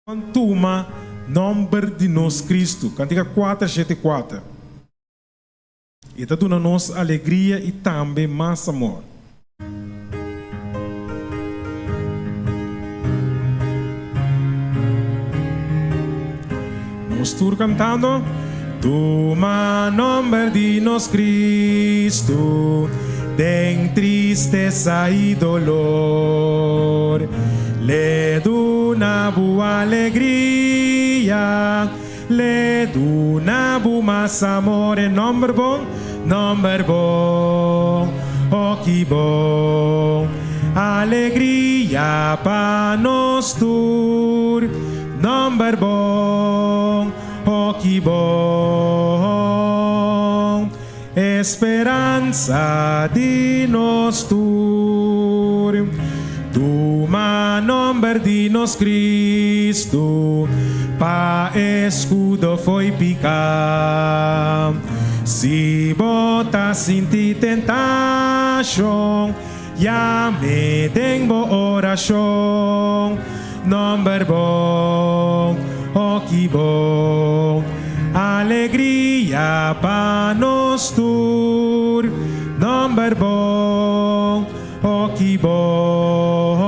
Tuma nòmber di nos Kristu. Kantika kuater shete kuater. E ta duna nos alegria i tambe mas amor. Nos tur kantando. Tuma nòmber di nos Kristu den tristesa i dolor. L'e duna bo alegria, l'e duna bo mas amor. E nòmber bon, nòmber bon, oh ki bon. Alegria pa nos tur, nòmber bon, oh ki bon. Esperansa di nos tur. Tuma nomber di nos Cristo pa escudo fo'i pica. Si bo ta sinti tentacion, yam'e den bo oracion. Nomber bon, oh ki bon, alegria pa nos tur. Nomber bon, oh ki bon,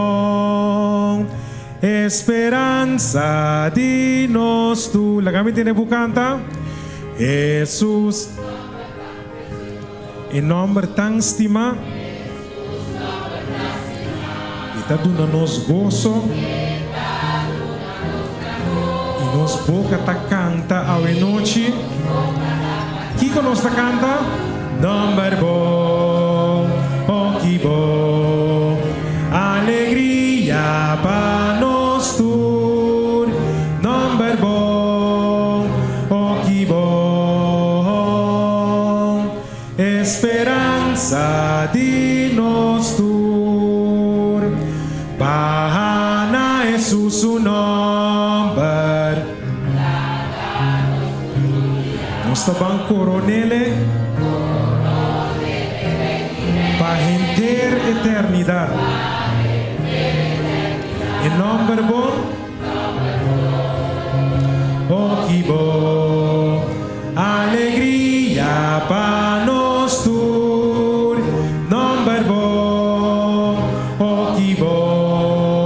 esperansa di nos tur. Laga mi tene bo canta. Hesus. E nòmber tan stimá. E ta duna nos goso. I nos boka ta kanta awenochi. Kiko nos ta kanta? Nòmber bon, oh ki bon. Alegria pa nos tur. Nòmber bon, oh ki bon. Esperansa di nos tur. Baha na Hesus su nomber. Nos ta ban coronele. Pa henter eternidad. E nomber bon. Oh ki bon alegria pa nos tur, nomber bon, oh ki bon,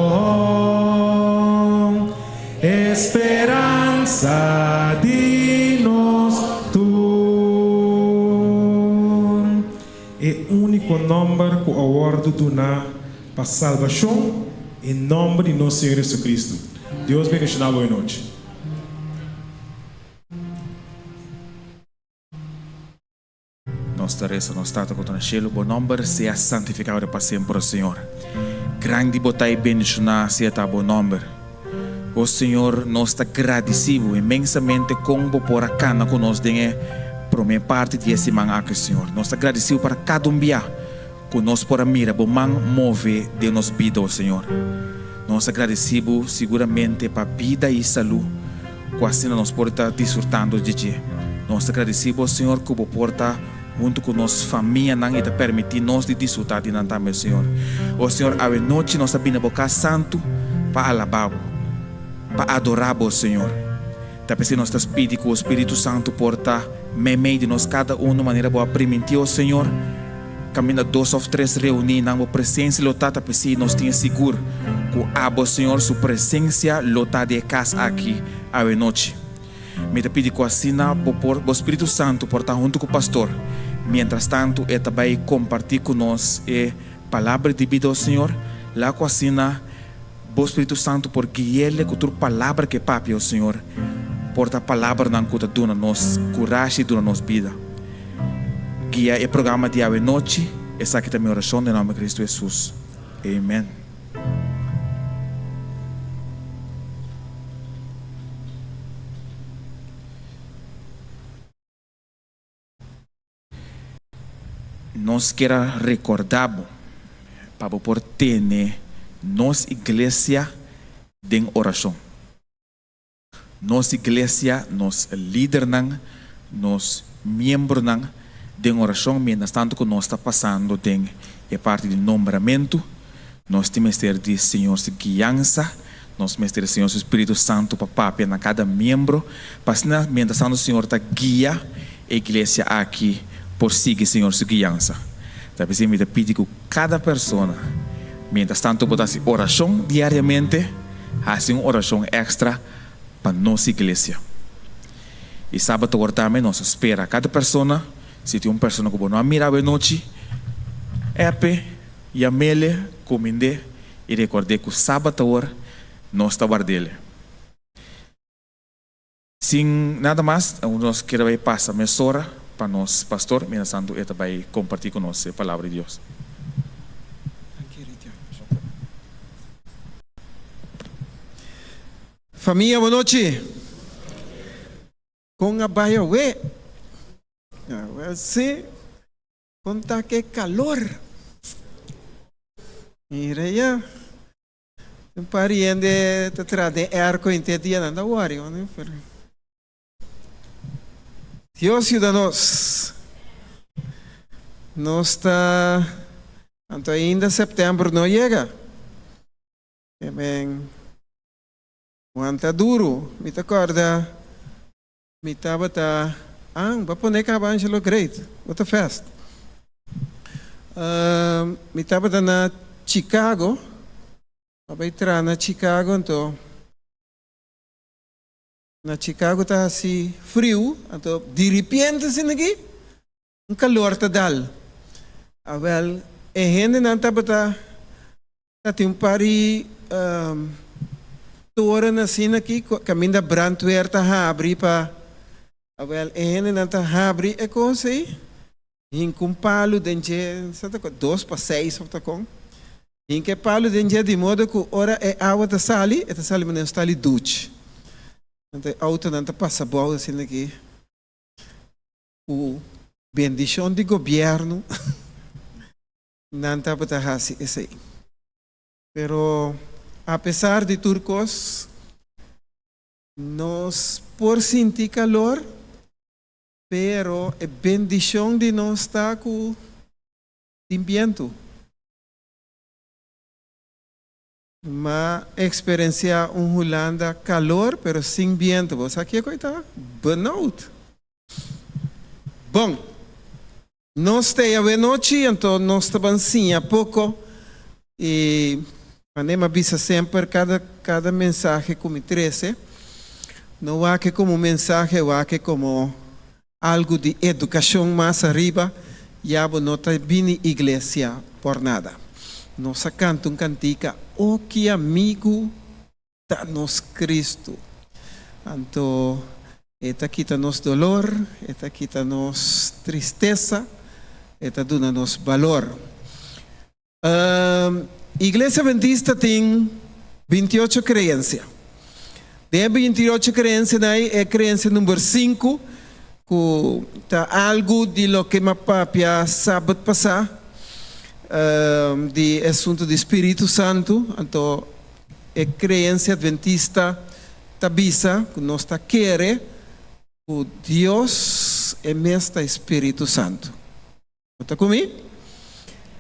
esperansa di nos tur. E úniko nòmber ku a wòrdu duná pa salbashon, e nòmber di nos Señor Jesucristo. Dios bendishoná bo e nochi. Nos ta resa, Nos Tata ku ta na shelu, bo nòmber sea santifikado pa semper, o Señor. Grandi bo ta i bendishoná sea ta bo nòmber. O Señor, nos ta gradisí bo inmensamente kon bo por a kana ku nos den e promé parti di e siman aki, Señor. Nos ta gradisí bo para kada un bia ku nos por a mira bo man move den nos bida, o Señor. Nos ta gradisí bo siguramente pa bida i salú ku asina nos por ta disfrutando di dje. Nos ta gradisí bo, Señor, ku bo por ta huntu ku nos famianan i ta permití nos di disfrutá di nan tambe, Señor. O Señor, awe nochi nos ta bini na bo kas santu pa alabá bo, pa adorá bo, Señor. Ta p'esei nos ta pidi ku bo Spiritu Santu por ta meimei di nos kada unu manera bo a primintí, o Señor. Kaminda dos òf tres reuní nan bo presensia lo ta, ta p'esei nos tin e sigur ku abo, Señor, su presensia lo ta di e kas aki awe nochi. Mi ta pidi ku asina bo por bo Spiritu Santu por ta huntu ku pastor mientras tantu e ta bai kompartí ku nos e Palabra di bida, o Señor. Laga ku asina bo Spiritu Santu por gui'ele ku tur palabra ku e papia, o Señor, por ta palabranan ku ta duna nos kurashi i duna nos bida. Guia e programa di awe nochi. Esaki ta mi orashon den nòmber Kristu Hesus. Amen. Nos kier a recorda bo pa bo por tene nos iglesia den oracion. Nos iglesia, nos lidernan, nos miembronan den oracion mientras tanto cu nos ta pasando den e parti di nombramentu. Nos tin mester di Señor su guiansa. Nos mester e Señor su Spiritu Santu pa papia na kada miembro, pa asina mientras tantu Señor ta guia e iglesia aki por sigui Señor su guiansa. Ta p'esei mi ta pidi ku kada persona, mientras tantu bo ta hasi orashon diariamente, hasi un orashon èkstra pa nos iglesia. I sabat awor tambe nos a spera kada persona, si tin un persona ku bo no a mira awe nochi, app-e, yam'ele, kumind'é i rekord'é ku sabat awor nos ta ward'ele. Sin nada mas, nos kier a bai pasa mesora pa nos pastor, mientras tanto e ta bai kompartí ku nos e palabra di Dios. Famia bo nochi. Kon a bai awe? Awel si, kon ta ke kalor? Mira ya. Un par di hende ta traha den airco henter dia, nan ta wori. Dios yuda nos. Nos ta, anto ainda september no yega. Amen. Wanta duru. Mi ta kòrda mi tabata, ah, bo a pone kaba Angelo Great. Bo ta fast. Mi tabata na Chicago. A bai traha na Chicago anto na Chicago ta hasi friu anto diripiente asina aki un kalor ta dal. Awel e hendenan tabata ta tin un par di toren asina aki kaminda brandweer ta habri pa awel e hendenan ta habri e kos ei hinka un palu den dje sa ta dos pa seis of ta kon hinka e palu den dje di modo ku ora e awa ta sali e ta sali manera un stali duch anto e outonan ta pasa bou asina aki. Ku bendishon di gobièrnu nan tabata hasi esei. Pero apesar di tur kos, nos por sinti kalor, pero e bendishon di nos ta ku tin bientu. M'a eksperensiá un Hulanda kalor pero sin bientu. Bo sa kiko e ta? Benauwd. Bon, nos ta ei awenochi, anto nos ta ban siña poko i manera m'a bisa semper kada kada mensahe ku mi trese, no wak e komo un mensahe, wak e komo algu di edukashon mas ariba, ya bo no ta bini iglesia por nada. Nos a kanta un kantika, O ki amigu ta nos Kristu! Anto e ta kita nos dolor, e ta kita nos tristesa, e ta duna nos balor. Iglesia Adventista tin bintiocho creencia. Den e bintiocho creencianan ei, e creencia number sinku, cu ta algu di loke m'a papia sabat pasá, di e asuntu di Spiritu Santu. Anto e creencia Adventista ta bisa cu nos ta kere cu Dios e mes ta e Spiritu Santu. Bo ta ku mi?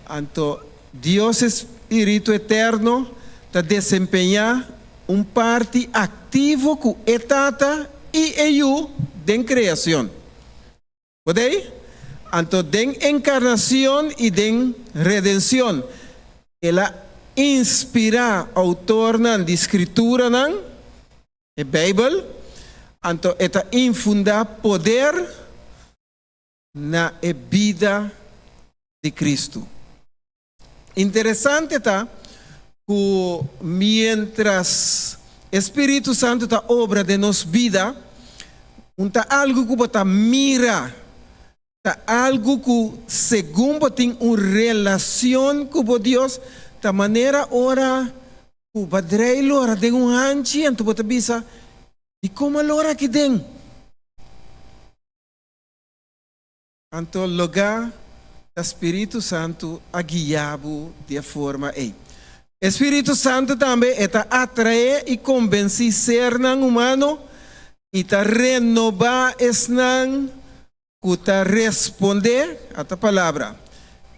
Anto Dios e Spiritu Eterno ta desempeñá un parti aktivo ku e Tata i e Yu den kreashon. Bo ta ei? Anto den enkarnashon i den redenshon, El a inspirá outornan di Skrituranan, e Beibel, anto e ta infundá poder na e bida di Kristu. Interesante ta ku miéntras e Spiritu Santu ta obra den nos bida, un ta algu ku bo ta mira, ta algu ku segun bo tin un relashon ku bo Dios, ta manera ora ku bo a drei lora den un hanchi, anto bo ta bisa, Dikon a lora aki den? Anto logá ta Spiritu Santu a guiá bo di e forma ei. E Spiritu Santu tambe e ta atraé i kombensí sernan humano i ta renobá esnan ku ta respondé a ta palabra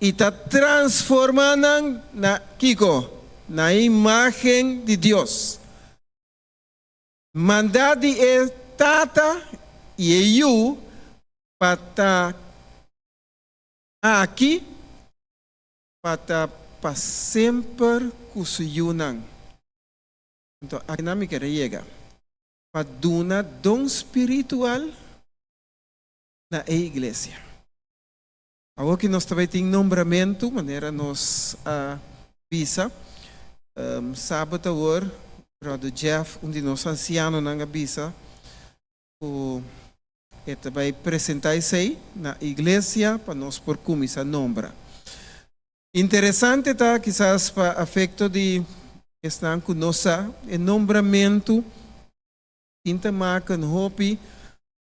i ta transformá nan na kiko? Na e imágen di Dios. Mandá di e Tata i e Yu pa ta aki pa ta pa semper ku su yunan. Anto akinan mi kere yega, pa duna don spiritual na e iglesia. Awor ki nos ta bai tin nombramentu, manera nos a bisa, sabat awor, Brother Jeff, un di nos ansianonan a bisa ku e ta bai presentá esei na iglesia pa nos por kuminsá nombra. Interesante ta, kisas pa afekto di esnan ku no sa, e nombramentu tin ta maka un hopi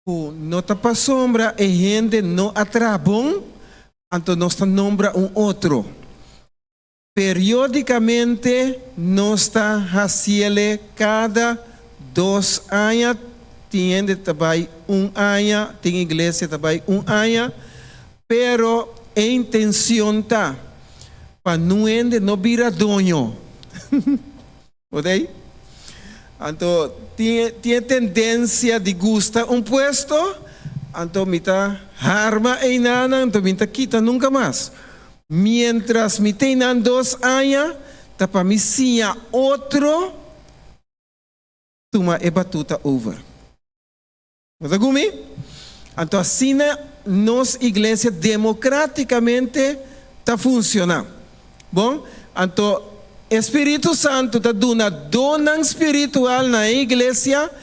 ku no ta pasobra e hende no a traha bon, anto nos ta nombra un otro. Periodikamente nos ta hasiele kada dos aña, tin hende ta bai un aña, tin iglesia ta bai un aña, pero e intencion ta pa nun hende no bira doño. Bo ta ei? Anto tin tin e tendencia di gusta un puesto, anto mi ta harma einanan, anto mi ta kita nunca mas. Mientras mi ta einan dos aña, ta pa mi siña otro tuma e batuta over. Bo ta ku mi? Anto asina nos iglesia democraticamente ta funciona. Bon, anto e Spiritu Santo ta duna donnan spiritual na e iglesia,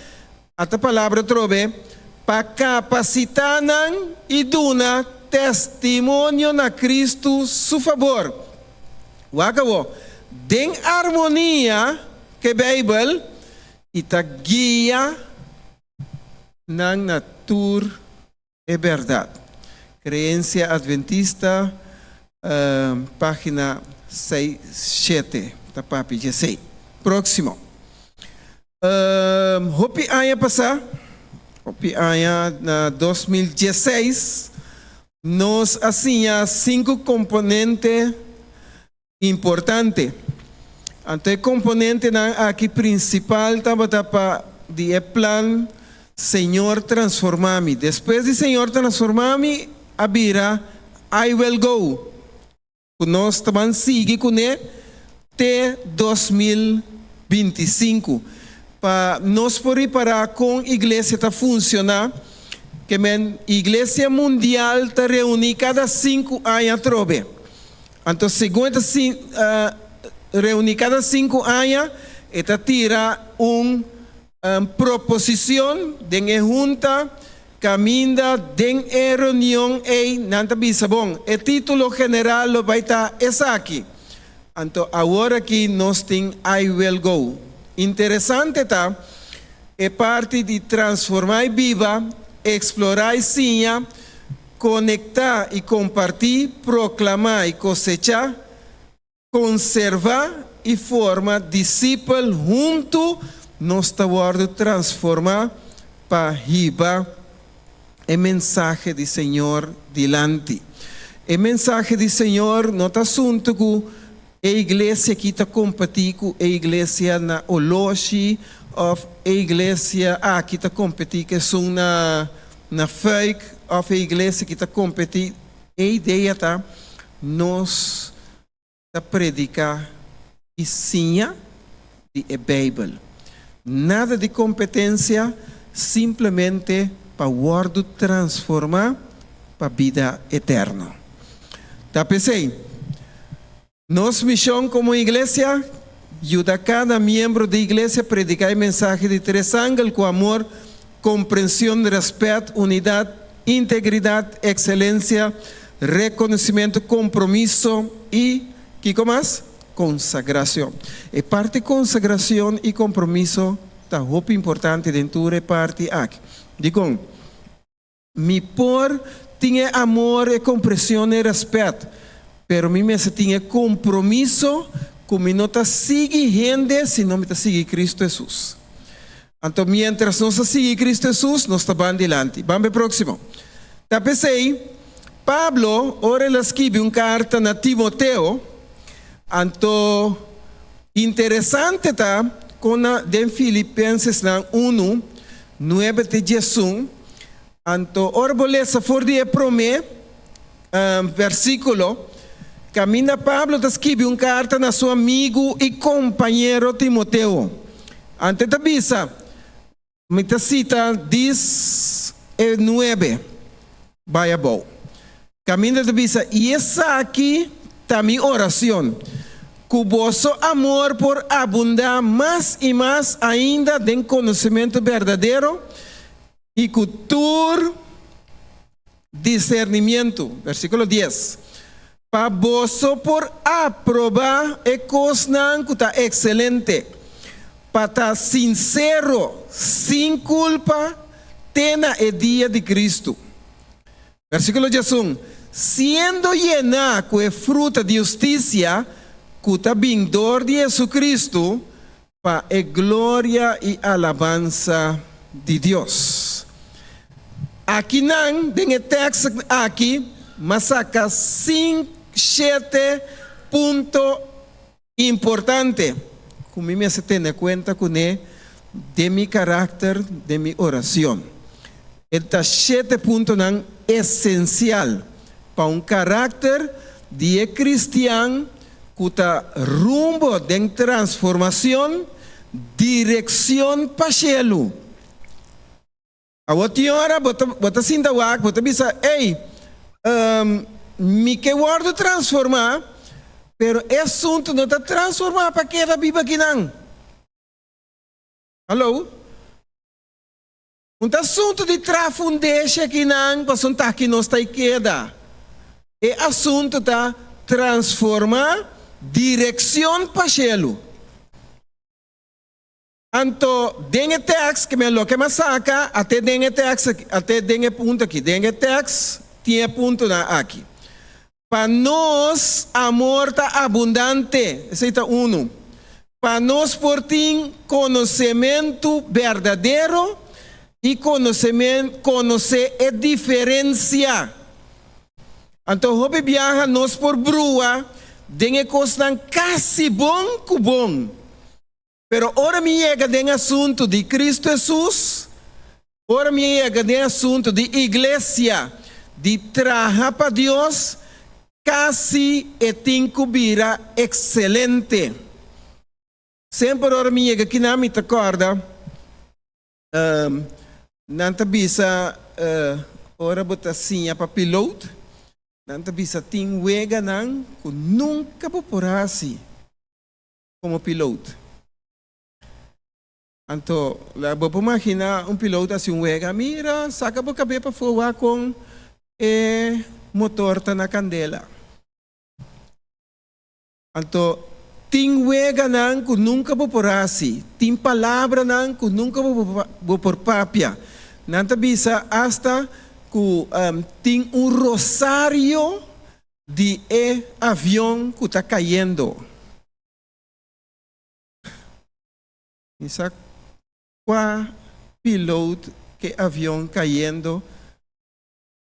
ata palabra atrobe, pa capacita nan y duna testimonio na Cristo su fabor. Wak awo, den armonia cu e Bijbel y ta guia nan na tur e bèrdat. Creencia Adventista, página seis shete ta papia djesei. Próximo. Hopi aña pasá, hopi aña na 2016, nos a siña sinku komponente Importante. Anto e komponentenan aki prinsipal tabata pa di e plan Señor transforma mi. Despues di Señor transforma mi a bira I will go, ku nos ta ban sigui kuné te 2025. Pa nos por ripará kon iglesia ta funshoná, ke men iglesia mundial ta reuní kada sinku aña atrobe. Anto segun e ta reuní kada sinku aña, e ta tira un proposicion den e hunta caminda den e reunion ei nan ta bisa, Bon, e titulo general lo bai ta esaki. Anto awor aki nos tin I Will Go. Interesante ta e parti di transforma i biba, explora i siña, Konektá i kompartí, proklamá i kosechá, konservá i forma disipel huntu nos ta wòrdu transformá pa hiba e mensahe di Señor dilanti. E mensahe di Señor no ta asuntu ku e iglesia aki ta kompetí ku e iglesia na Oloshi òf e iglesia aki ta kompetí ku esun na Na Fuik of e iglesia ki ta kompetí, e idea ta nos ta prediká i siña di e Beibel. Nada di kompetensia, simplemente pa wòrdu transformá pa bida eterno. Ta p'esei, Nos mishon komo iglesia, Yuda kada miembro di iglesia prediká e mensahe di tres angel ku amor, komprenshon, rèspèt, unidat, integridat, ekselensia, rekonosimentu, kompromiso i, kiko mas? Konsagrashon. E parti konsagrashon i kompromiso ta hopi importante den tur e parti aki. Dikon? Mi por tin e amor, e kompresion, e rèspèt, pero mi mester tin e kompromiso ku mi no ta sigui hende, sino mi ta sigui Kristu Hesus. Anto miéntras nos ta sigui Kristu Hesus, nos ta ban dilanti. Ban pa e próksimo. Ta p'esei, Pablo, ora el a skibi un karta na Timoteo, anto interesante ta. kon na den Filipensesnan unu, nuebe te diesun, anto ora bo lesa for di e promé versíkulo, kaminda Pablo ta skibi un karta na su amigu i kompañero Timoteo. Anto e ta bisa, Mi ta sita dis e nuebe bai abou. Kaminda ta bisa, I esaki ta mi oracion, cu boso amor por abundá mas i mas ainda den conocimentu berdadero i cu tur discernimientu. Versículo dies, Pa boso por aprobá e kosnan ku ta ekselente, pa ta sinsero, sin kulpa, te na e dia di Kristu. Versíkulo diesun, Siendo yená ku e fruta di hustisia ku ta bin dor di Hesukristu, pa e gloria i alabansa di Dios. Akinan den e tekst aki m'a saka sink shete punto importante ku mi mester tene kuenta kuné den mi karakter, den mi oracion. E ta shete puntonan esensial pa un karakter di e kristian ku ta rumbo den transformacion, direccion pa shelu. Awor tin ora bo ta bo ta sinta wak, bo ta bisa, Ey, mi ke wordo transforma, pero e asunto no ta transforma pa keda biba akinan. Hallo? Un ta asuntu di traha fundeshi akinan pasobra ta aki nos ta i keda. E asuntu ta transforma direccion pa shelu. Anto den e tekst ke men loke m'a saka a te den e tekst aki, a te den e punto aki. Den e tekst tin e puntonan aki. Pa nos amor ta abundante, esei ta unu. Pa nos por tin konosementu berdadero i konosé e diferensia. Anto hopi biaha nos por brua den e kosnan kasi bon ku bon. Pero ora mi yega den asuntu di Cristo Hesus, ora mi yega den asuntu di iglesia, di traha pa Dios, casi e tin cu bira excelente. Semper ora mi yega kinan mi ta corda, nan ta bisa ora bo ta siña pa piloot, nan ta bisa tin weganan cu nunca bo por haci. komo piloot. Anto, bo por maginá un piloot hasi un wega, mira, saka bo kabé pafó wak kon e motor ta na kandela. Anto, tin weganan ku nunka bo por hasi, tin palabranan ku nunka bo por papia. Nan ta bisa asta ku tin un rosario di e avion ku ta kayendo. Mi sa kua piloot ke avion kayendo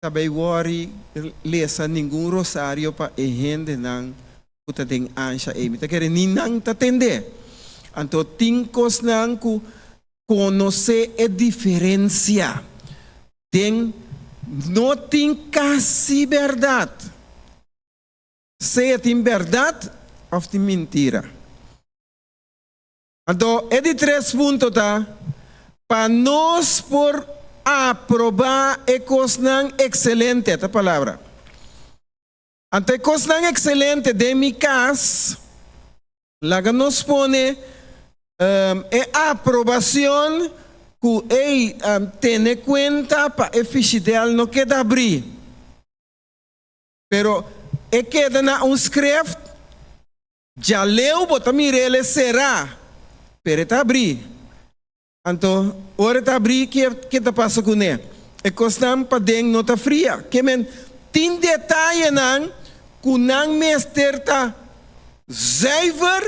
ta bay wòri lesa ningun rosario pa e hendenan ku ta den ansha ei. Mi ta kere ni nan ta tende. Anto tin kosnan ku konosé e diferensia. Den no tin kasi bèrdat. Sea tin bèrdat òf tin mintira. Anto e di tres punto ta pa nos por aprobá e kosnan ekselente, ta palabra. Anto e kosnan ekselente den mi kas, laga nos pone e aprobacion cu ey tene cuenta pa e fishidel no keda abri. Pero e keda na un script, djaleu bo ta mir'el e cera, pero e ta abri. Anto, ora e ta abrí, ke ta pasa kuné? E kosnan paden no ta fria. Ke men, tin detayenan ku nan mester ta zuiver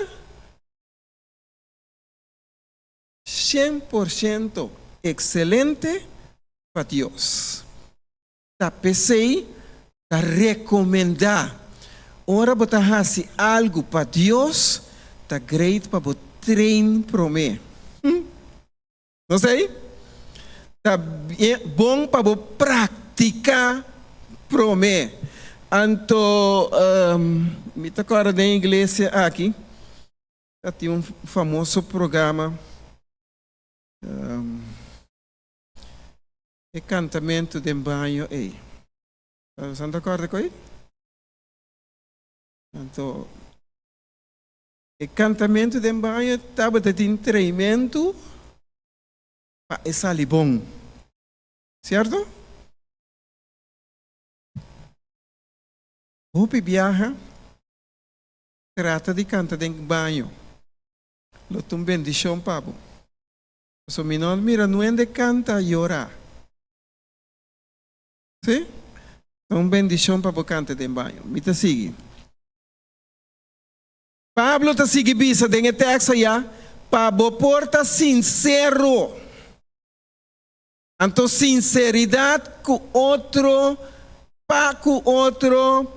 100% ekselente pa Dios. Ta p'esei ta rekomendá ora bo ta hasi algu pa Dios, ta great pa bo. train promé. No sei? Ta bon pa bo praktiká promé. Anto mi ta kòrda den iglesia aki ta tin un famoso programa e kantamentu den baño ei. Boso ta kòrda ku ei? Anto e kantamentu den baño tabata tin treimentu pa e sali bon. Sierto? Hopi biaha trata di kanta den baño lo ta un bendishon pa bo. Pasobra mi no mira nuende kanta yora. Sí? Ta un bendishon pa bo kanta den baño. Mi ta sigui. Pablo ta sigui bisa den e tekst aya, Pa bo por ta sinsero. Anto sinseridat ku otro, pa ku otro,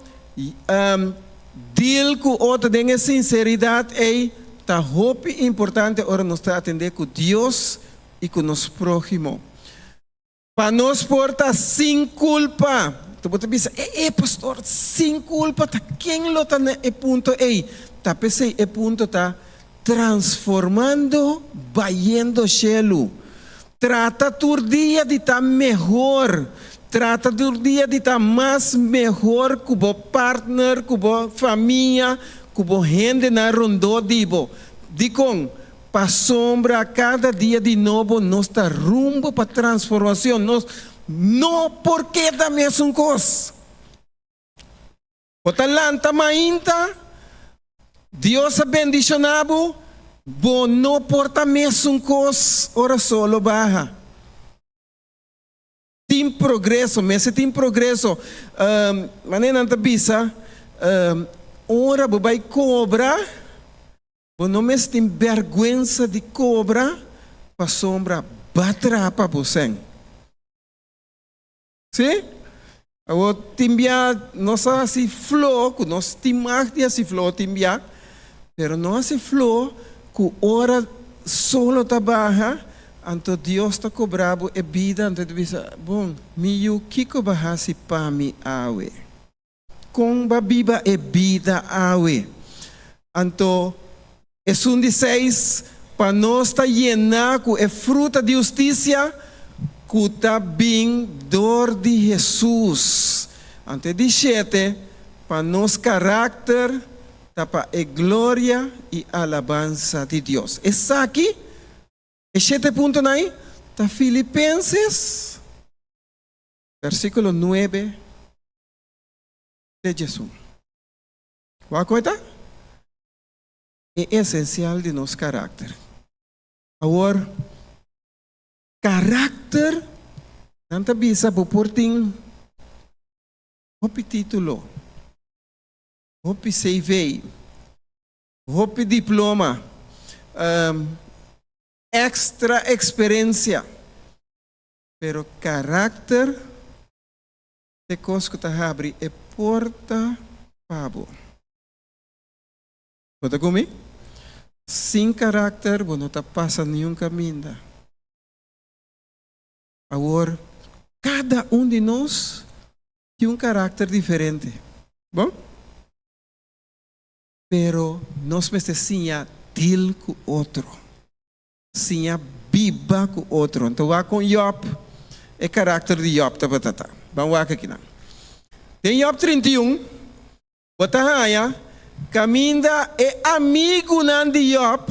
deal ku otro den e sinseridat ei ta hopi importante ora nos ta atendé ku Dios i ku nos próhimo. Pa nos por ta sin kulpa. Anto bo ta bisa, E, e, pastor, sin kulpa? Ta ken lo ta na e punto ei? Ta p'esei e punto ta transformando bayendo shelu. Trata tur dia di ta mehor. Trata tur dia di ta mas mehor ku bo partner, ku bo famia, ku bo hendenan rondó di bo. Dikon? Pasobra kada dia di nobo nos ta rumbo pa transformacion, nos no por keda mesun cos. Bo ta lanta mainta, Dios a bendiciona bo, bo no por ta mesun cos ora solo baha. Tin progreso, mester tin progreso. Manera nan ta bisa, ora bo bai cobra, Bo no mester tin bèrgwensa di kobra pasobra b'a trapa bo sèn. Sí? Awor tin bia nos a hasi flo ku nos tin mag di hasi flo tin bia, pero no hasi flo ku ora solo ta baha anto Dios ta kobra bo e bida anto e ta bisa, Bon, mi yu kiko b'a hasi pa mi awe? Kon ba biba e bida awe? Anto esun di seis, pa nos ta yená ku e fruta di hustisia ku ta bin dor di Hesus. Anto e di shete, pa nos karakter ta pa e gloria i alabansa di Dios. Esaki, e shete puntonan ei, ta Filipenses, versíkulo nuebe. Te Djesun. Wak ku e ta? E esensial di nos karakter. Awor, karakter, nan ta bisa bo por tin hopi título, hopi CV, hopi diploma, èkstra eksperensia, pero karakter Te kos ku ta habri e porta pa bo. Bo ta ku mi? Sin karakter bo no ta pasa niun kaminda. Awor, kada un di nos tin un karakter diferente. Bon? Pero nos mester siña deal ku otro. Siña biba ku otro. Anto wak kon Yòb, e karakter di Yòb tabata ta. Ban wak akinan. Den Yòb 31, bo ta haña kaminda e amigunan di Yòb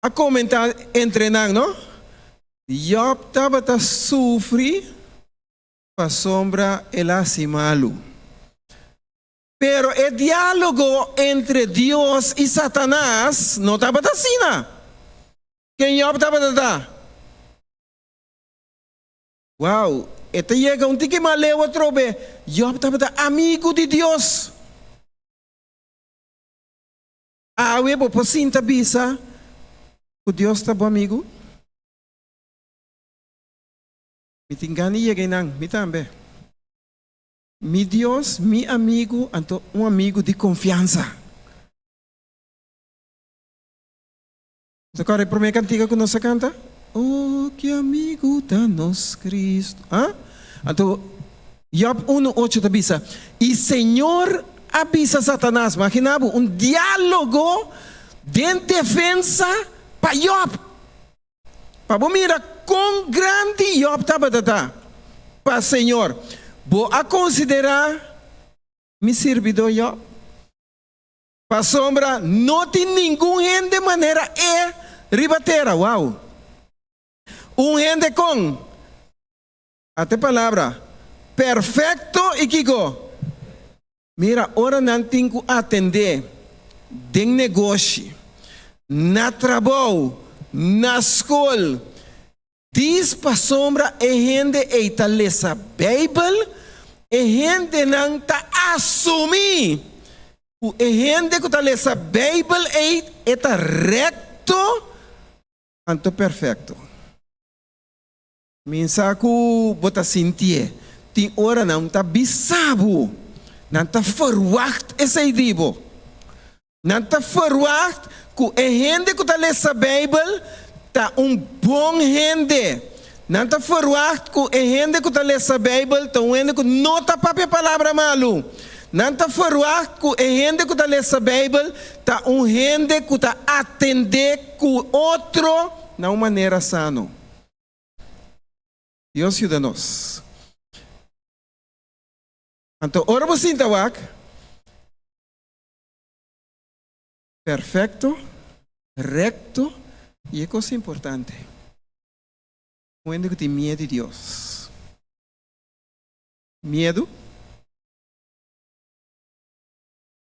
a komentá entre nan, no? Yòb tabata sufri pasobra el a hasi malu. Pero e diálogo entre Dios i Satanas no tabata asina. Ken Yòb tabata ta? Wou, e ta yega un tiki mas leu atrobe. Yòb tabata amigu di Dios. Awe bo por sinta bisa ku Dios ta bo amigu? Mi tin gana di yega einan, mi tambe. Mi Dios, mi amigu, anto un amigu di konfiansa. Bo ta kòrda e promé kantika ku nos a kanta? O, ki amigu ta nos Kristu. A? Anto, Jòb unu ocho ta bisa, I Señor a bisa Satanas, Maginá bo, un diálogo den defensa pa Jòb! Pa bo mira kon grandi Jòb tabata ta pa Señor. Bo a konsiderá mi sirbidó Jòb? Pasobra no tin ningun hende manera e riba tera. Wow! Un hende kon? Ata e palabra, perfekto i kiko? Mira, ora nan tin ku atendé den negoshi, na trabou, na skol, Dis pasobra e hende ei ta lesa Beibel, e hendenan ta asumí ku e hende ku ta lesa Beibel ei e ta rekto anto perfekto. Mi sa ku bo ta sintié. Tin ora nan ta bisa bo, nan ta ferwagt esei di bo. Nan ta ferwagt ku e hende ku ta lesa Beibel ta un bon hende. Nan ta ferwagt ku e hende ku ta lesa Beibel ta un hende ku no ta papia palabra malu. Nan ta ferwagt ku e hende ku ta lesa Beibel ta un hende ku ta atendé ku otro na un manera sano. Dios yuda nos. Anto ora bo sinta wak. Perfecto, recto y e cos importante, un hende cu tin miedo di Dios. Miedo?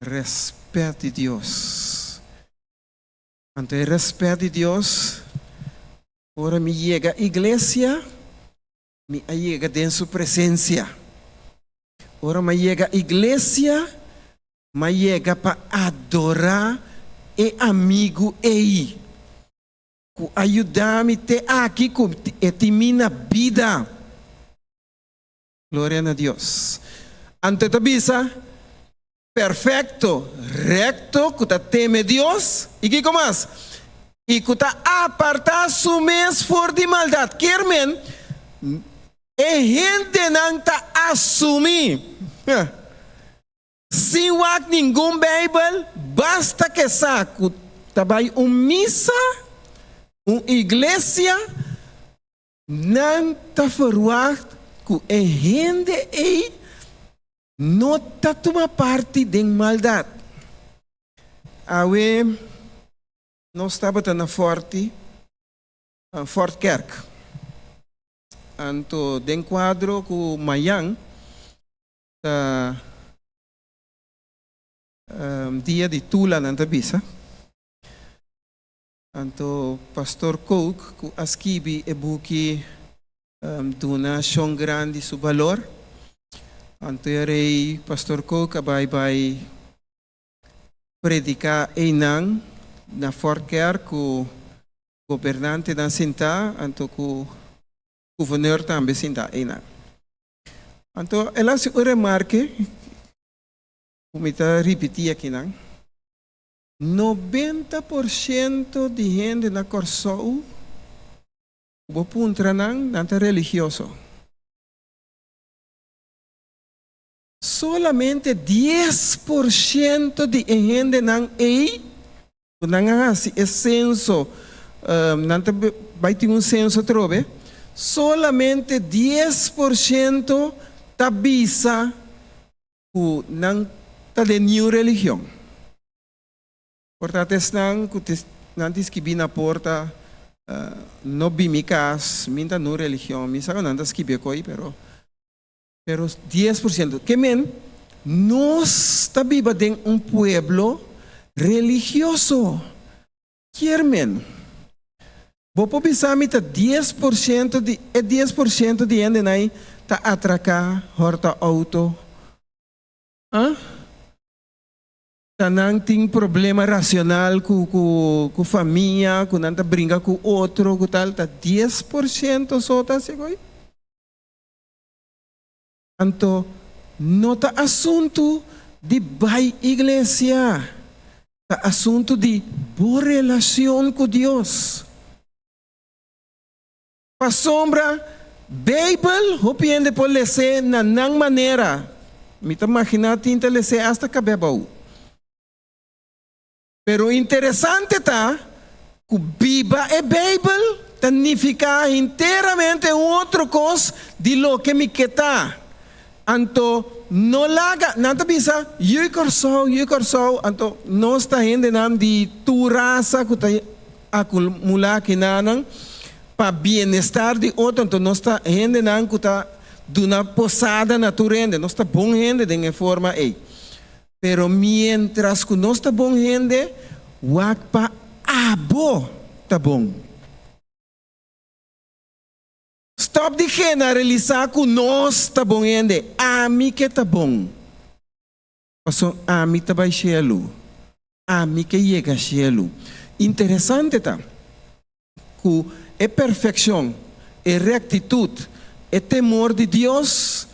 Respet di Dios. Anto e respet di Dios, ora mi yega iglesia, Mi a yega den su presencia. Ora mi a yega iglesia, mi a yega pa adora e amigu ei cu a yuda mi te aki cu e tin mi na bida. Gloria na Dios. Anto e ta bisa, Perfecto, recto, cu ta teme Dios, y kico mas? Y cu ta aparta su mes for di maldad. Kier men, e hendenan ta asumi, sin wak ningun Bijbel, basta ke sa cu ta bay un misa, un iglesia, Nan ta ferwagt ku e hende ei no ta tuma parti den maldat. Awe nos tabata na Forti, Fort Kerk. Anto den kuadro ku mayan ta dia di Tula nan ta bisa. Anto Pastor Kook ku a skibi e buki Duna Shon Grandi Su Balor. Anto e rei Pastor Kook a bai bai prediká einan na Fort Kerk ku gobernantenan sintá anto ku guvernor tambe sintá einan. Anto el a hasi un remarke ku mi ta ripití akinan. 90% di hende na Kòrsou ku bo puntra nan, nan ta religioso. Solamente 10% di e hendenan ei ku nan a hasi e senso, nan ta bai tin un senso atrobe, solamente 10% ta bisa ku nan ta den niun religion. Por ta esnan ku nan tin skibí na porta, No bin mi kas, mi ta nun religion. Mi sa ku nan ta skibi e koi, pero pero 10%. Ke men, nos ta biba den un pueblo religioso. Kier men, bo por bisa mi ta 10% di e 10% di hendenan ta atraká, hòrta outo? Ah? Ta nan tin problema racional cu cu famia, cu nan ta bringa cu otro, cu tal, ta 10% so ta haci koe. Anto no ta asuntu di bay iglesia. Ta asuntu di bo relacion cu Dios. Pasobra Bijbel hopi hende por les'é na nan manera. Mi ta maginá tin ta les'é asta kab'é abou. Pero interesante ta cu biba e Bijbel ta nificá hinteramente un otro cos di loke mi ke ta. Anto no laga, nan ta bisa, Yu Kòrsou, yu Kòrsou, anto nos ta hendenan di tur rasa ku ta akumulá kinanan pa bienestar di otro, anto nos ta hendenan ku ta duna posada na tur hende, nos ta bon hende den e forma ei. Pero miéntras ku nos ta bon hende, wak pa abo ta bon. Stop di generalisá ku nos ta bon hende. Ami ke ta bon. Pasobra ami ta bai shelu. Ami ke yega shelu. Interesante ta ku e perfekshon, e rektitut, e temor di Dios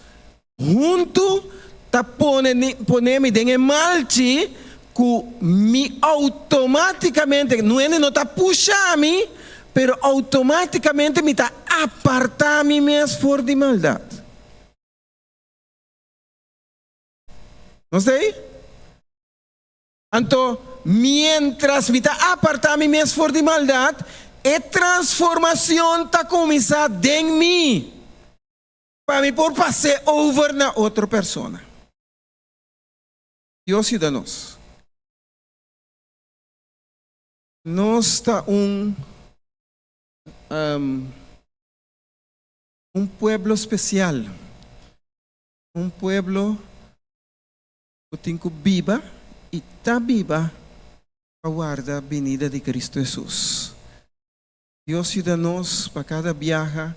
huntu ta pone pone mi den e malchi ku mi outomátikamente, no hende no ta pusha mi, pero outomátikamente mi ta apartá mi mes for di maldat. Nos ta ei? Anto, miéntras mi ta apartá mi mes for di maldat, e transformacion ta cuminsá den mi, pa mi por pas'é over na otro persona. Dios yuda nos. Nos ta un un pueblo special, un pueblo ku tin ku biba i ta biba pa warda binida di Kristu Hesus. Dios yuda nos pa kada biaha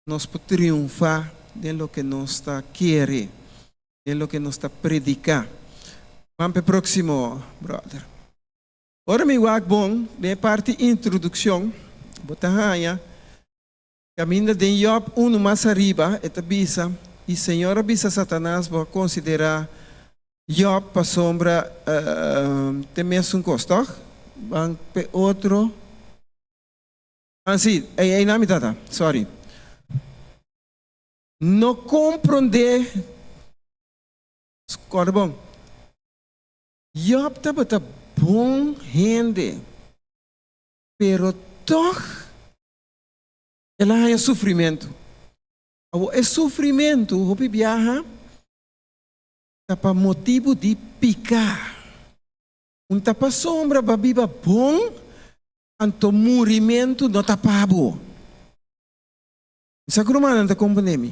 nos por triunfá den loke nos ta kere, den loke nos ta prediká. Ban p'e próksimo, bròder. Ora mi wak bon den e parti introdukshon, bo ta haña kaminda den Yòb unu mas ariba e ta bisa, I Señor a bisa Satanas, Bo a konsiderá Yòb pasobra t'e mesun kos, tòg? Ban p'e otro. Ah, sí, ei, einan mi tata, sorry. No komprondé, kòrda bon, Yòb tabata bon hende, pero tòg el a haña sufrimentu. Awor, e sufrimentu hopi biaha ta pa motibu di piká. Un ta pasobra bo a biba bon, anto murimentu no ta pa bo. Mi sa ku rumannan ta komprendé mi.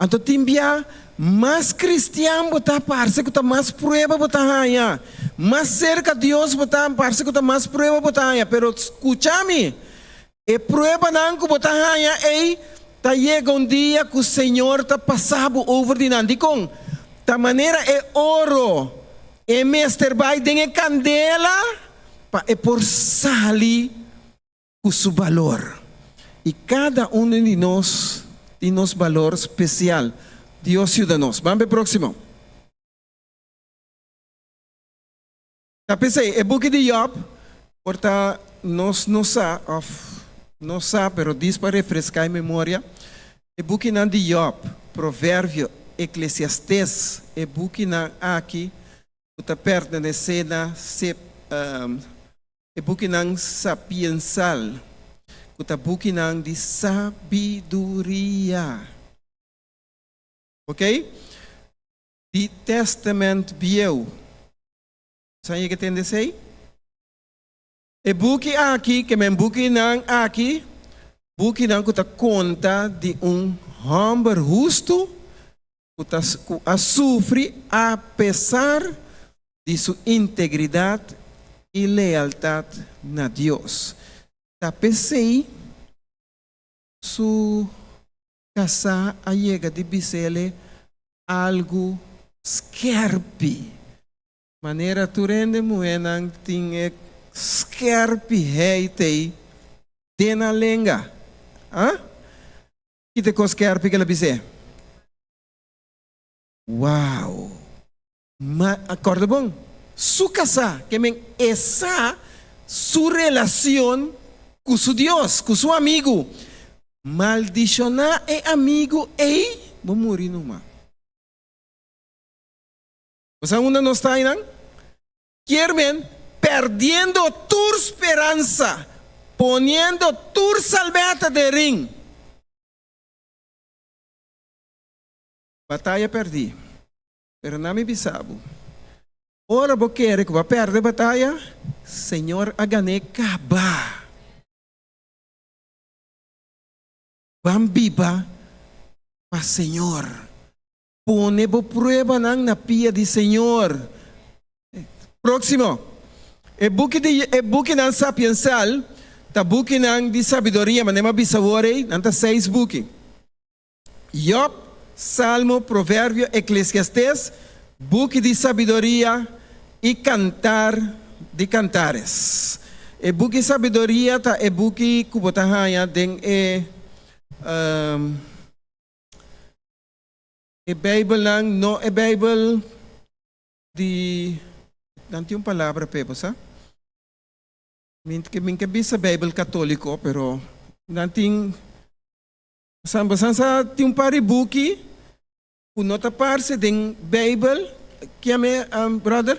Anto tin bia mas kristian bo ta, parse ku ta mas prueba bo ta haña. Mas serka Dios bo ta, parse ku ta mas prueba bo ta haña. Pero skucha mi, e pruebanan ku bo ta haña ei ta yega un dia ku Señor ta pasa bo over di nan. Dikon? Ta manera e oro, e mester bai den e kandela pa e por sali ku su balor. I kada unu di nos tin nos balor spesial. Dios yuda nos. Ban p'e próksimo. Ta p'esei, e buki di Yòb por ta nos no sa òf nos sa pero dis pa refreská e memoria, e bukinan di Yòb, Proverbio, Eklesiastes, e bukinan aki ku ta pertenesé na e bukinan sapiensal, ku ta bukinan di sabiduria. Oké? Di Testament Bieu. Sa yega tende esei? E buki aki, ke men bukinan aki, bukinan ku ta konta di un hòmber hustu ku ta ku a sufri apesar di su integridat i lealtat na Dios. Ta p'esei su kasá a yega di bis'ele algu skèrpi. Manera tur hende muhénan tin e skèrpi heit ei den nan lenga. Ah? Ki ta e kos skèrpi ku el a bis'é? Wow! Ma, kòrda bon. su kasá, ke men e sa su relacion ku su Dios, ku su amigu. Maldishoná e amigu ei, bo muri numa. Bo sa unda nos ta einan? Kier men, perdiendo tur speransa, poniendo tur salbeta den ring. Bataya perdí. Pero na mi bisa bo, ora bo kere ku bo a pèrdè bataya, Señor a gan'é kaba. Ban biba pa Señor. Pone bo pruebanan na pia di Señor. Próksimo. E buki di e bukinan sapiensal ta bukinan di sabiduria, manera mi a bisa awor ei, nan ta seis buki. Job, Salmo, Proverbio, Eklesiastes, Buki di Sabiduria i Kantar di Kantares. E buki Sabiduria ta e buki ku bo ta haña den e e Beibelnan, no e Beibel di, nan tin un palabra p'e, bo sa? Mi ke bisa Beibel Katóliko, pero nan tin. San bosan sa tin un par di buki ku no ta parse den Beibel. Kiame, brother?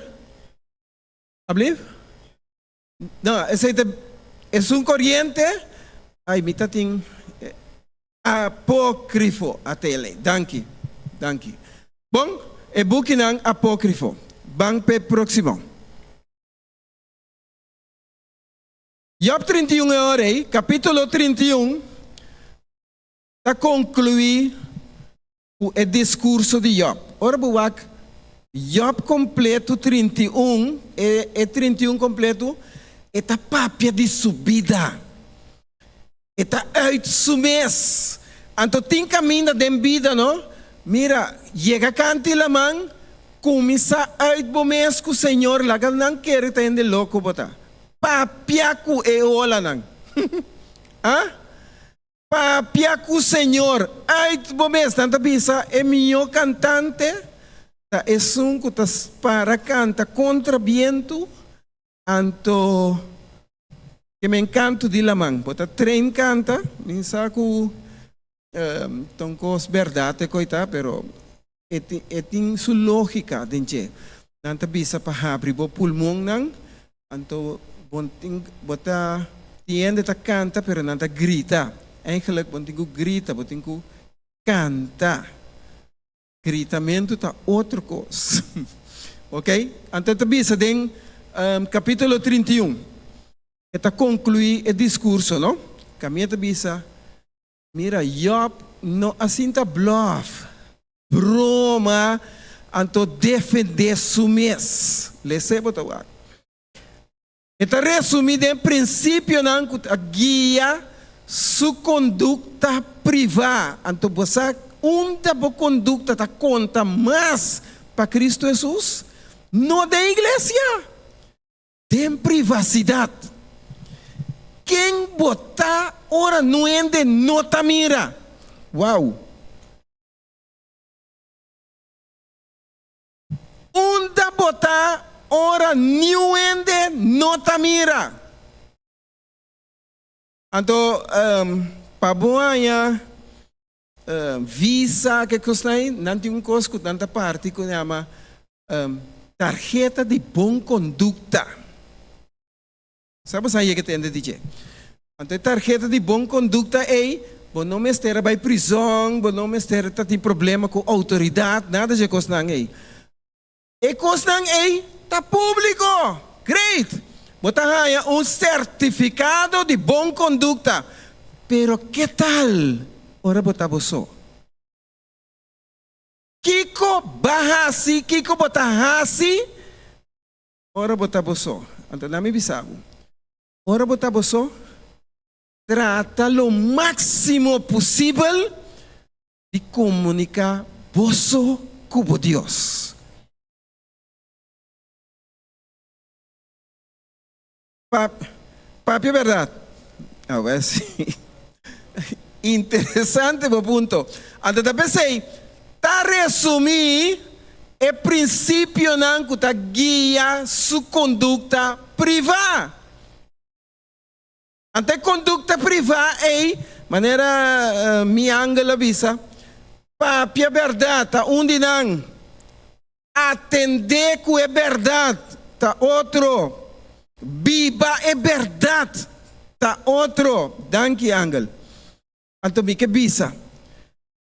Ablief? No, esei ta esun koriente. Ai, mi ta tin apókrifo atele. Danki, danki. Bon, e bukinan apókrifo. Ban p'e próksimo. Job 31 e ora ei, kapítulo 31 ta konkluí ku e diskurso di Job. Ora bo wak Job kompletu 31, e e 31 kompletu, e ta papia di su bida. E ta uit su mes. Anto tin kaminda den bida, no? Mira, yega kanti laman, kuminsá uit bo mes ku Señor, laga nan kere ta hende loko bo ta. Papia ku e olanan. Ah? Papia ku Señor, uit bo mes. Nan ta bisa e mihó kantante ta esun ku ta para kanta kontra bientu. Anto ke men kantu di laman. Bo ta train kanta, mi sa ku ta un kos bèrdat e koi ta, pero e tin e tin su lógika den dje. Nan ta bisa pa habri bo pulmonnan, anto bo tin bo ta tin hende ta kanta pero nan ta grita. Eigenlijk bo no tin ku grita, bo tin ku kanta. Gritamentu ta otro kos. Ok? Anto e ta bisa den kapítulo 31, e ta konkluí e diskurso, no? Kaminda e ta bisa, Mira, Yòb no a sinta blòf, broma, anto defendé su mes. Les'é bo ta wak. E ta resumí den prinsipionan ku ta guia su kondukta privá. Anto bo sa unda bo kondukta ta konta mas pa Kristu Hesus? No den iglesia, den privasidat. Ken bo ta ora no hende no ta mira? Wow! Unda bo ta ora niun hende no ta mira? Anto pa bo haña visa ke kosnan ei, nan tin un kos ku nan ta parti ku yama tarheta di bon kondukta. Sa bo sa yega tende di dje. Anto e tarheta di bon kondukta ei, bo no mester a bai prizòn, bo no mester ta tin problema ku outoridat, nada dje kosnan ei. E kosnan ei ta públiko! Great! Bo ta haña un sertifikado di bon kondukta. Pero ke tal ora bo ta bo so? Kiko ba hasi, kiko bo ta hasi Ora bo ta bo so, anto na mi bisa bo, ora bo ta bo so, trata lo máximo posibel di komuniká bo so ku bo Dios. Papia bèrdat. Awor si. Interesante bo punto. Anto ta p'esei ta resumí. e prinsipionan ku ta guia su kondukta privá. Anto e kondukta privá ei, manera mi angel a bisa, papia bèrdat ta un di nan, atendé ku e bèrdat ta otro, biba e bèrdat ta otro. Danki, angel. Anto mi ke bisa,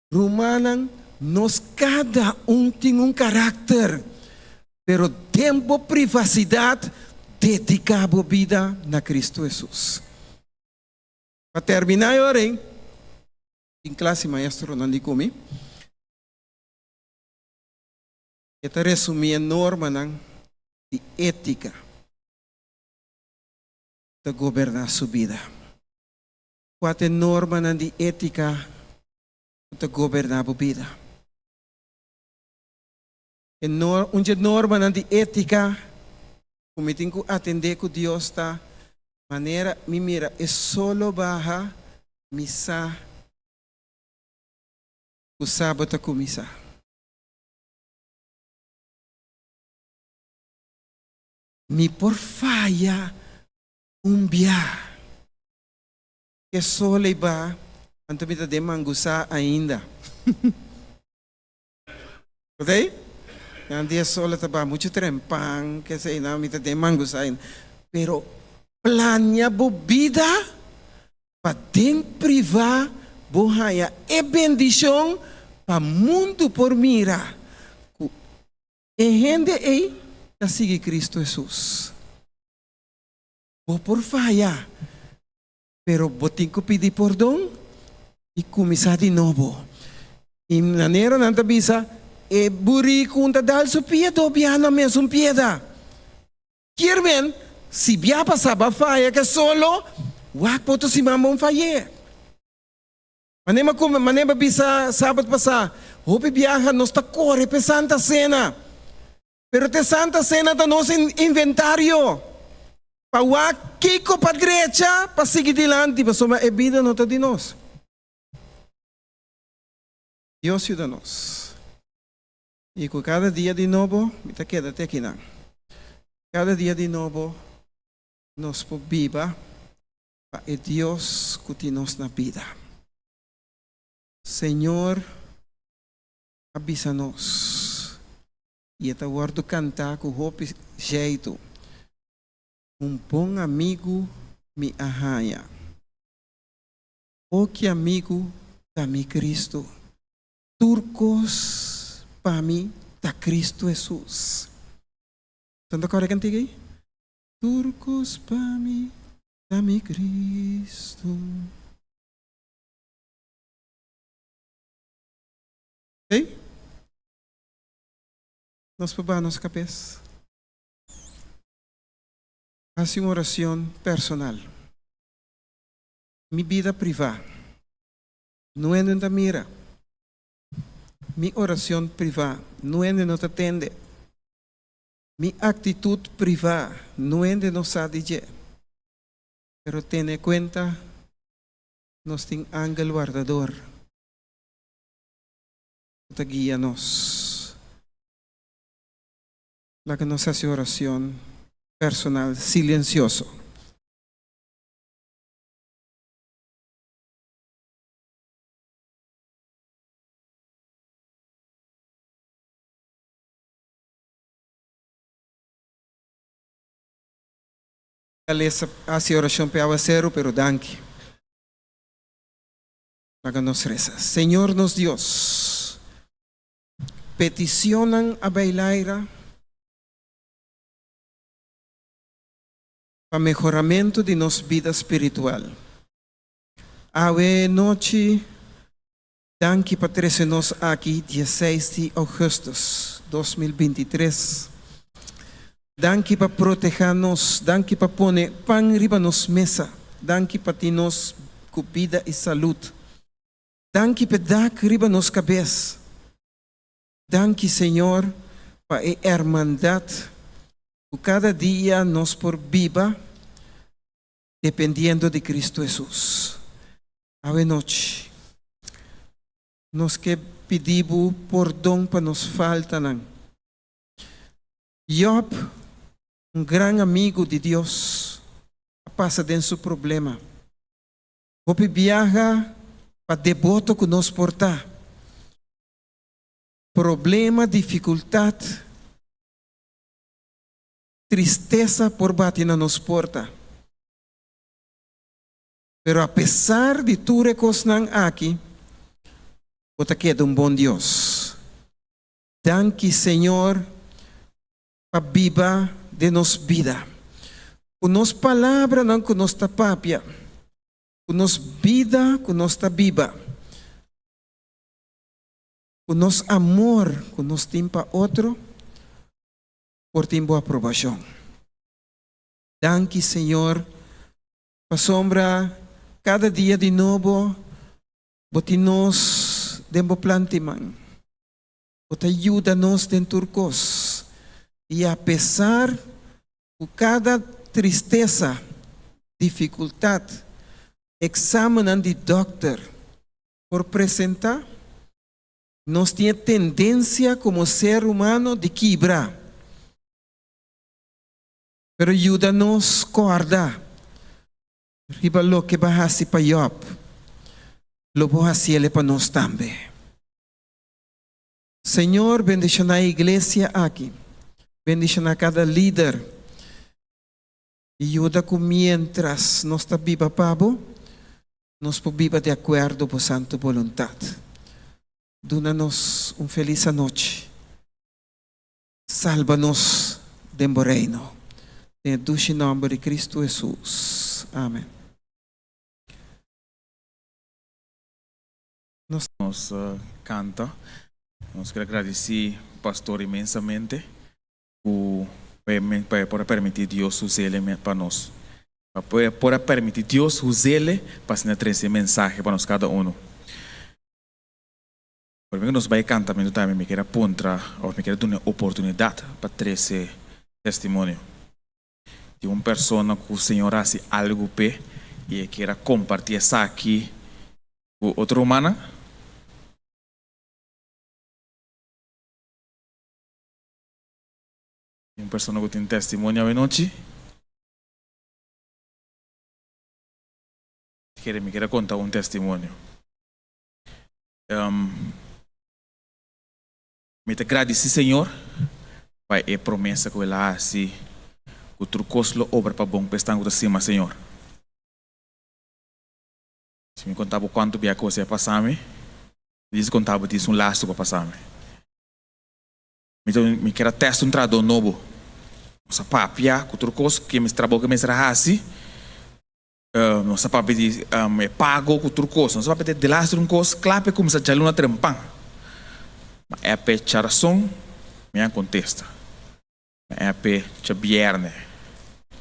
Rumannan, nos kada un tin un karakter, pero den bo privasidat dediká bo bida na Kristu Hesus. Pa terminá e ora ei, tin klase maestronan di ku mi, e ta resumí e normanan di étika ku ta goberná su bida. Kua ta e normanan di étika ku ta goberná bo bida? E nor, un dje normanan di étika ku mi tin ku atendé ku Dios ta, manera mi mira e solo baha, mi sa ku saba ta kuminsá. Mi por faya un bia. Ke sol ei ba, anto mi ta den mangusá ainda. Kotei? Nan di e sol a ta ba muchu trempan, kesei nan, mi ta den mangusá ainda. Pero plania bo bida pa den privá bo haña e bendishon pa mundu por mira ku e hende ei ta sigui Kristu Hesus. Bo por faya, pero bo tin ku pidi pordon i kuminsá di nobo. I manera nan ta bisa, e buriku un ta dal su pia do bia na mesun pieda. Kier men, si bia pasá bo a faya ke solo, wak bo otro siman bo un fay'é. Manera ku manera bo a bisa sabat pasá, hopi biaha nos ta kore p'e Santa Sena. Pero te Santa Cena ta nos inventario pa wak kiko pa drecha pa sigui dilanti pasobra e bida no ta di nos. Dios yuda nos. I ku kada dia di nobo mi ta keda te akinan. Kada dia di nobo nos por biba pa e Dios ku tin nos na bida. Señor a bisa nos i e ta wòrdu kantá ku hopi jeitu, Un bon amigu mi a haña. O ki amigu ta mi Kristu! Tur kos pa mi ta Kristu Hesus. Bo ta kòrda e kantika ei? Tur kos pa mi ta mi Kristu. Ei? Nos por baha nos kabes. Hasi un oracion personal. Mi bida privá. No hende no ta mira. Mi oracion privá. No hende no ta tende. Mi actitud privá. No hende no sa di dje. Pero tene cuenta nos tin angel wardador. Ku ta guia nos. Laga nos hasi oracion personal silencioso. Ta lesa hasi oracion p'e awaceru, pero danki. Laga nos resa. Señor nos Dios, peticionnan a bay laira pa mehoramento di nos bida spiritual. Awe nochi, danki pa trece nos aki dieseis di augustus 2023. Danki pa proteha nos, danki pa pone pan riba nos mesa, danki pa tin nos ku bida i salud. Danki p'e dak riba nos kabes. Danki Señor pa e hermandat ku kada dia nos por biba dependiendo di Cristo Hesus. Awe nochi nos ke pidi Bo pordon pa nos faltanan. Job, un gran amigu di Dios, a pasa den su problema. Hopi biaha pa deboto ku nos por ta, problema, difikultat, tristesa por bati na nos porta. Pero apesar di tur e kosnan aki, bo ta keda un bon Dios. Danki Señor pa biba den nos bida. Ku nos palabranan ku nos ta papia, ku nos bida ku nos ta biba, ku nos amor ku nos tin pa otro por tin bo aprobashon. Danki Señor pasobra kada dia di nobo bo tin nos den bo plan di man. Bo ta yuda nos den tur kos i apesar ku kada tristesa, difikultat, eksamennan di dòkter por presentá, nos tin e tendensia komo ser humano di kibra. Pero yuda nos kòrda riba loke bo a hasi pa Yòb, lo bo hasiel pa nos tambe. Señor, bendishoná e iglesia aki, bendishoná kada lider i yuda ku miéntras nos ta biba pa bo, nos por biba di akuerdo bo santu boluntat. Duna nos un felis anochi. Salba nos den bo Reino. Den e dushi nòmber di Kristu Hesus. Amen. Nos. Nos kanta. Nos ker gradisí pastor inmensamente ku pa e por a permití Dios us'el pa nos. Pa e por a permití Dios us'el pa asina trese e mensahe pa nos kada uno. Prome ku nos bai kantamentu tambe mi kier a puntra òf mi kier a duna e oportunidat pa trese testimonio di un persona ku Señor a hasi algu p'e i e kier a kompartí esaki ku otro rumannan. Tin un persona ku tin testimonio awenochi? Mi kier a konta un testimonio. Mi ta gradisí Señor pa e promesa ku El a hasi ku tur kos lo obra pa bon pa esnan ku ta stima Señor. Si mi konta bo kuantu bia kos a pasa mi, mi dici konta bo tin un lastu ku a pasa mi. Mi ta mi kier a tèst un trahadó nobo. Nos a papia ku tur kos ke mi trabou ke mester a hasi. Nos a papia di e pago ku tur kos. Nos a papia di delaster un kos kla pa e kuminsá djaluna trempan. Ma e pe djarason mi a kontesta. Ma e pe djabièrnè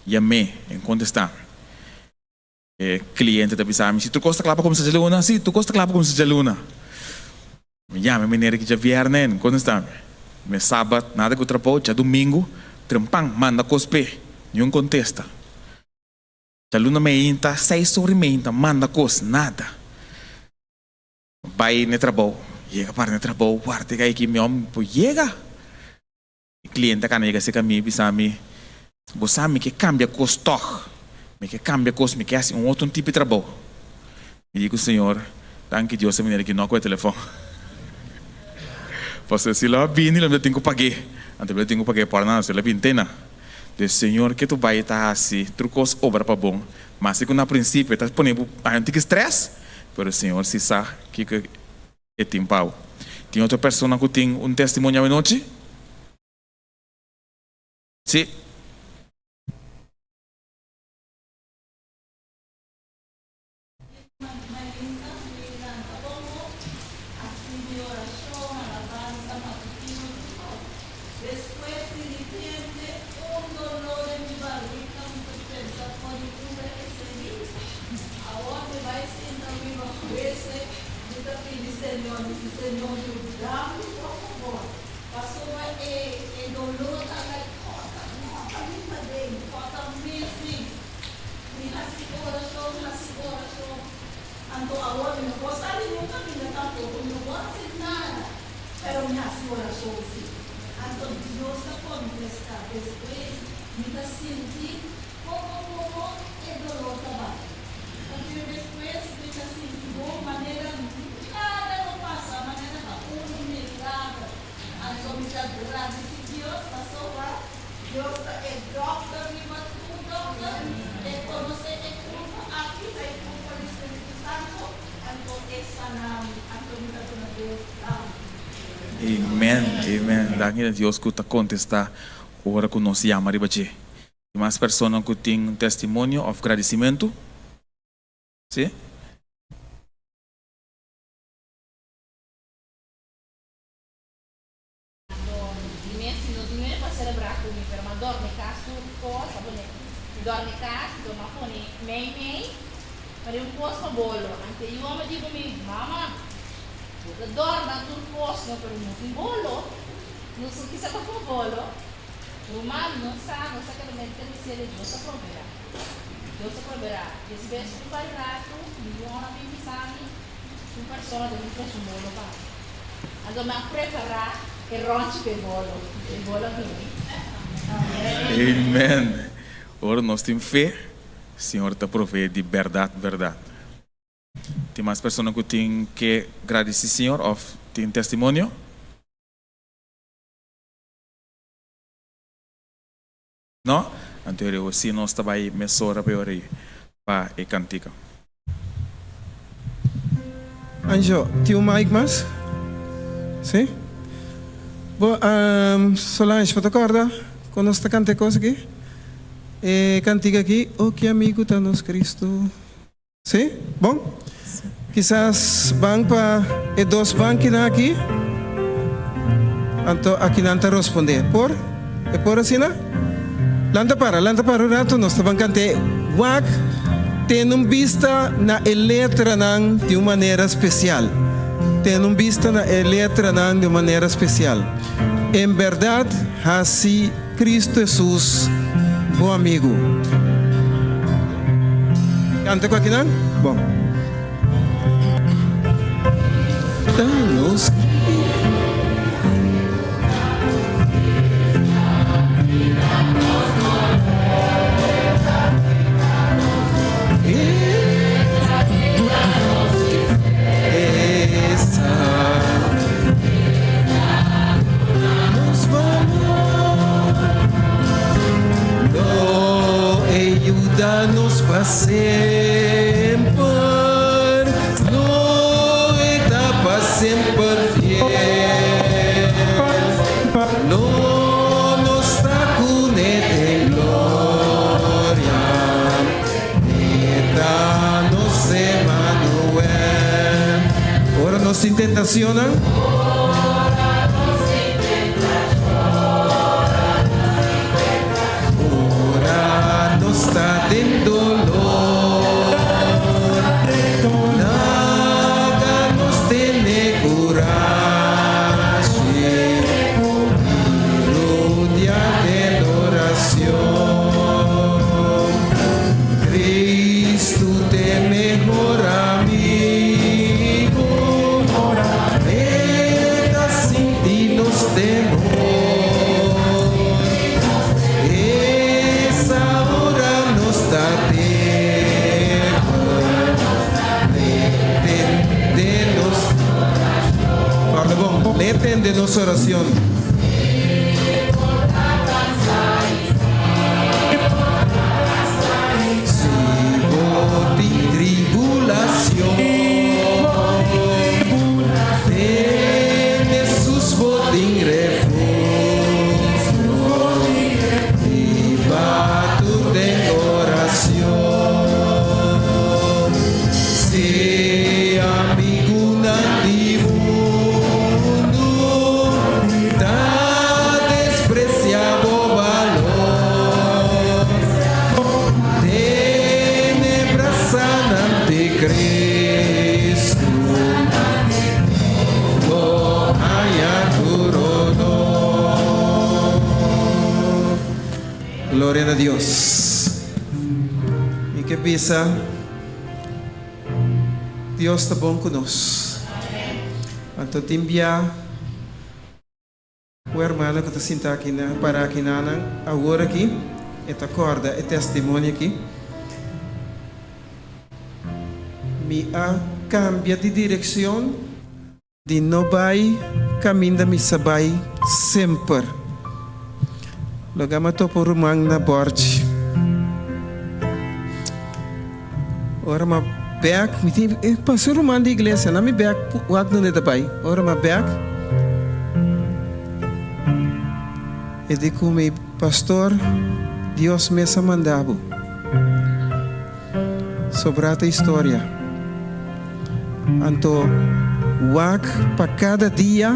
yam'é e kontestá mi. E kliente ta bisa mi si tur kos ta kla pa kuminsá djaluna. Si, tur kos ta kla pa kuminsá djaluna. Mi yama e meneer aki djabièrnè e no kontestá mi. Mi sabat nada ku trabou djadumingu trempan manda kos p'e niun kontesta. Djaluna meinta, seis ora i meinta, manda kos, nada. Bai n'e trabou, yega para n'e trabou, warda e kai ki mi hòmber por yega. E kliente a kana yega serka mi i bisa mi, Bo sa mi ke kambia kos tòg, mi ke kambia kos, mi ke hasi un otro tipo di trabou. Mi di ku Señor, Danki Dios e manera ki no a kohe telefòn. Pasobra si lo a bini lo mi ta tin ku pag'é, anto mi ta tin ku pag'é por nada, si lo a bini te na. Dus Señor ke tu bai ta hasi tur kos obra pa bon, maske ku na prinsipio e ta pone bo haña un tiki strès, pero Señor si sa kiko e tin pa bo. Tin otro persona ku tin un testimonio awenochi? Si. Mi hasi orashon, hasi orashon. Anto awor mi no por sali nunka, mi no tampoko, mi no por hasi nada, pero mi hasi orashon si. Anto Dios ta kontestá, Despues mi ta sinti poko poko e doló ta bai. Anto despues mi ta sinti bon manera nada no pasa, manera ta un milager. Anto mi ta gradisí Dios pasobra Dios ta e dòkter riba tur dòkter, e konosé e kurpa aki ta e kurpa di Spiritu Santu, anto e sana mi, anto mi ta duna Dios danki. Amen, amen. Danki na Dios ku ta kontestá ora ku nos yama riba dje. Tin mas persona ku tin un testimonio òf gradisimentu? Sí? Anto mi mes si no tin hende pa selebrá ku mi, pero m'a dòrmi kas tur kos, a pone mi dòrmi kas, anto m'a pone mei mei, m'a di un kos pa bolo. Anto e yu a di ku mi, Mama, bo ta dòrna tur kos no, pero no tin bolo, nos no kisa pa bolo. Ruman, nos sa, nos a keda mete den cielo, Dios a proveerá. Dios a proveerá. Despues un par di ratu, mi yu a bin bisa mi, un persona ta bin trese un bolo pa mi. Anto mi a prepará e ronchi pa e bolo. E bolo a bini. Amen. Ora nos tin fe, Señor ta proveé di bèrdat bèrdat. Tin mas persona ku tin ke gradisí Señor òf tin testimonio? No? Anto e si nos ta bai mesora pa e ora ei pa e kantika. Anjo, tin un mic mas? Si? Bo, Solange, bo ta corda con nos ta canta e cos aki? E cantica aki, Oh, ki amigo ta nos Cristo. Sí? Bon. Kisas ban pa e dos bankinan aki, anto akinan ta rospondé. Por? E por asina? Lanta para, lanta para un ratu, nos ta ban kant'é. Wak, tene un bista na e letranan di un manera spesial. Tene un bista na e letranan di un manera spesial. En bèrdat, hasi. Cristo Hesus bo amigu. Canta cu akinan? Bon. Ta nos. Lo e yuda nos pa semper, lo e ta pa semper fiel. Lo nos ta kuné den gloria, e ta nos Emanuel. Ora nos tin tentacionnan. Ora nos ta den dolor, laga nos tene kurashi i rodia den oracion. Cristo t'e mehor amigo, E ta sinti nos temor, Esa ora nos ta temor, L'e tende nos, Guarda bon, L'e tende nos oracion. Si bo tin tribulacion, den Hesus bo tin refugio, Biba tur den oracion. Si amigunan di mundu ta desprecia bo balor. Tene brasanan di Cristo, bo haña tur honor. Gloria na Dios. Mi ke bisa, Dios ta bon ku nos. Anto tin bia. Un hermana ku ta sinta aki na para aki nanan awor aki e ta kòrda e testimonio aki. Mi a kambia di direkshon di no bai kaminda mi sa bai semper. Loga mi a topa un ruman na bòrchi. Ora mi a bèk, mi tin e pasa un ruman di iglesia, na mi bèk wak donde e ta bai. Ora mi a bèk, e di ku mi, Pastor, Dios mes a manda bo. Sobrá ta historia. Anto wak pa kada dia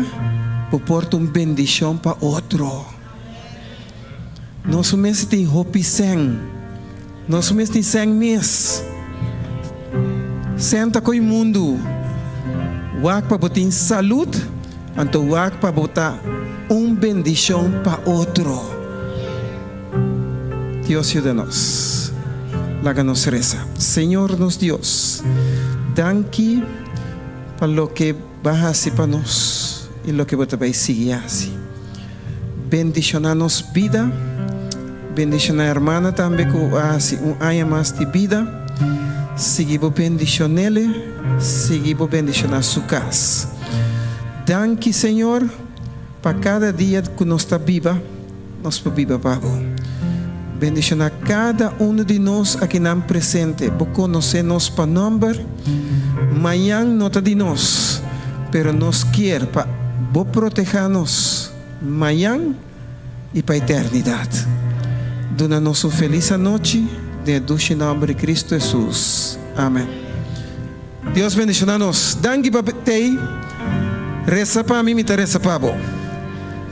bo por ta un bendishon pa otro. Nos mes tin hopi sèn. Nos mes tin sèn mes. Sèn ta koe mundu. Wak pa bo tin salud, anto wak pa bo ta un bendishon pa otro. Dios yuda nos. Laga nos resa. Señor nos Dios, danki pa loke Bo a hasi pa nos i loke Bo ta bai sigui hasi. Bendishoná nos bida, bendishoná hermana tambe ku a hasi un aña mas di bida. Sigui Bo bendishon'ele, sigui Bo bendishoná su kas. Danki Señor pa kada dia ku nos ta biba. Nos por biba pa bo. Bendishoná kada unu di nos akinan presente. Bo konosé nos pa nòmber. Mañan no ta di nos, pero nos kier pa bo protehá nos mañan i pa eternidat. Duna nos un felis anochi den e dushi nòmber di Kristu Hesus. Amen. Dios bendiciona nos. Danki pa tey. Reza pa mi, mi ta reza pa bo.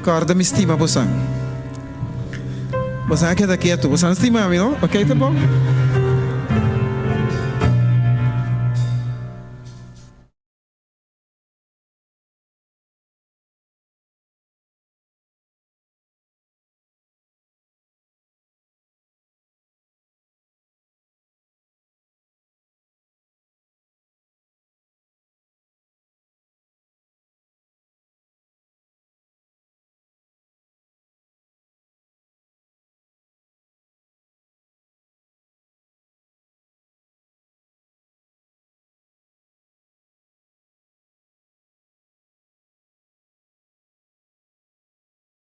Corda mi stima bosan. Bosan a keda ketu. Bosan stima mi, no? Ok, ta bon.